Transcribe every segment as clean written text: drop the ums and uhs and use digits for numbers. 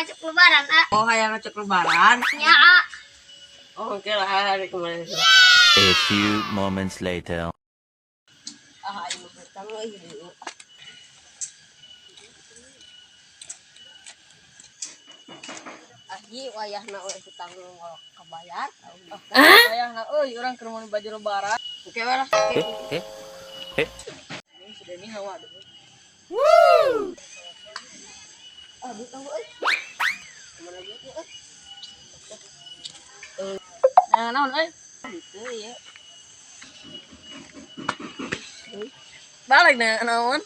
ngacuk lebaran, ah. Oh, hayang ngacuk lebaran. Nya, ah. Oh, oke lah hari kemarin. A few moments later. Ah, aing mah hutang euy ieu. Ah, ieu wayahna we hutang kabayar. Wayahna euy urang keur meuli baju lebaran. Oke we lah. Eh, eh, eh. Ini si Denny hawa aduh. Ah, duit euy. Kemana duitnya euy? Nah, naon euy? Gitu ya. Balik nah naon?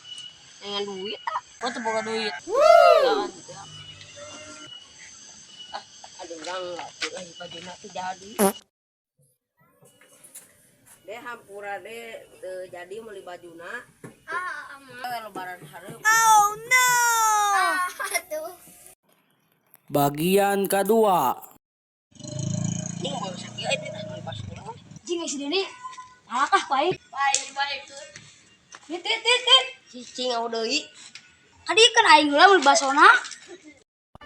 Dengan duit ah. Oh, teu boga duit. Jangan gitu ya. Ah, aduh urang lagi bajuna teu jadi. Deh hampura deh teu jadi meuli bajuna. Ah, ah, Lebaran hareup. Ah, tuh. Bagian kedua. Ini mau sakieu euy teh meuli basuna. Jing si Deni. Alakah baik. Baik, baik tuh. Tit tit tit tit. Cicing au deui. Kadi kan aing heula meuli basona.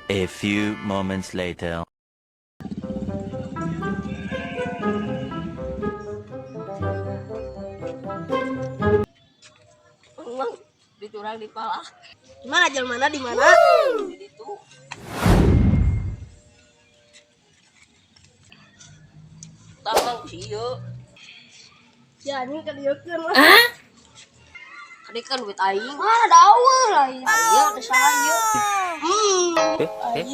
A few moments later. Mang, dicurang di palak. Gimana jalan mana di mana? Di ditu. Tambang sih ieu. Ya anjing kadieukeun lah. Kadi kan duit aing. Mana dawa lah. Iya, teu salah ieu. Eh, eh.